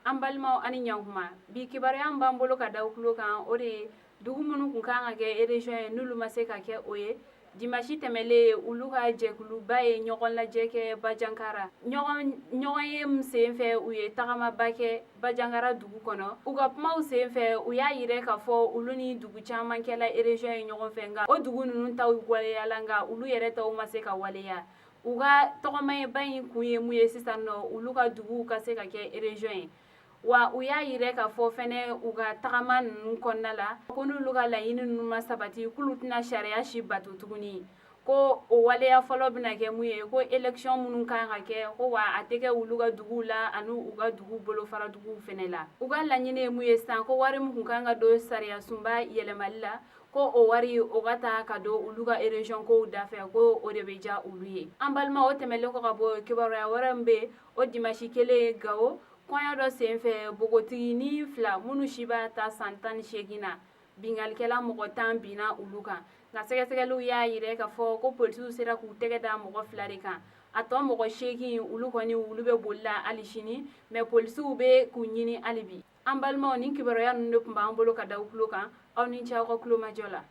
An balimaw, ani ɲankuma. Bi kibaruya b'an bolo ka da tulo kan, o de ye dugu minnu tun kan ka kɛ région ye, n'olu ma se ka kɛ o ye. Dimanche tɛmɛlen, olu ka jɛkuluba ye ɲɔgɔn lajɛ kɛ Bajankara. Ɲɔgɔn ye min senfɛ, u ye tagamaba kɛ Bajankara dugu kɔnɔ. U ka kumaw senfɛ, u y'a yira k'a fɔ olu ni dugu caman kɛla région ye ɲɔgɔn fɛ, nka o dugu ninnu taw waleyala, nka olu yɛrɛ taw ma se ka waleya. U ka tɔgɔmayeba in kun ye mun ye sisan nɔ? Olu ka duguw ka se ka kɛ région ye. Wa u y'a yira k'a fɔ fɛnɛ, u ka tagama ninnu kɔnɔna la, ko n'olu ka laɲini ninnu ma sabati, k'olu tɛna sariya si bato tuguni. Ko o waleya fɔlɔ bɛna kɛ mun ye? Ko élection minnu kan ka kɛ, ko wa a tɛ kɛ olu ka duguw la ani u ka dugu bolofara duguw fɛnɛ la. U ka laɲini ye mun ye sisan? Ko wari min kun kan ka don sariya sunba yɛlɛmali la, ko o wari o ka taa ka don olu ka région kow dafɛ, ko o de bɛ diya olu ye. An balima, o tɛmɛlen kɔ ka bɔ, kibaruya wɛrɛ min bɛ, o dimanche kelen, Gawo, kɔɲɔ dɔ senfɛ, npogotiginin fila minnu si b'a ta san 18 na, binkalikɛla mɔgɔ 10 binna olu kan. Nka sɛgɛsɛgɛliw y'a yira k'a fɔ ko polisiw sera k'u tɛgɛ da mɔgɔ fila de kan. A tɔ mɔgɔ 8, olu kɔni, olu bɛ boli la hali sini, mais polisiw bɛ k'u ɲini hali bi. An balimaw, nin kibaruya ninnu de tun b'an bolo ka da tulo kan. Aw ni ce aw ka tulomajɔ la.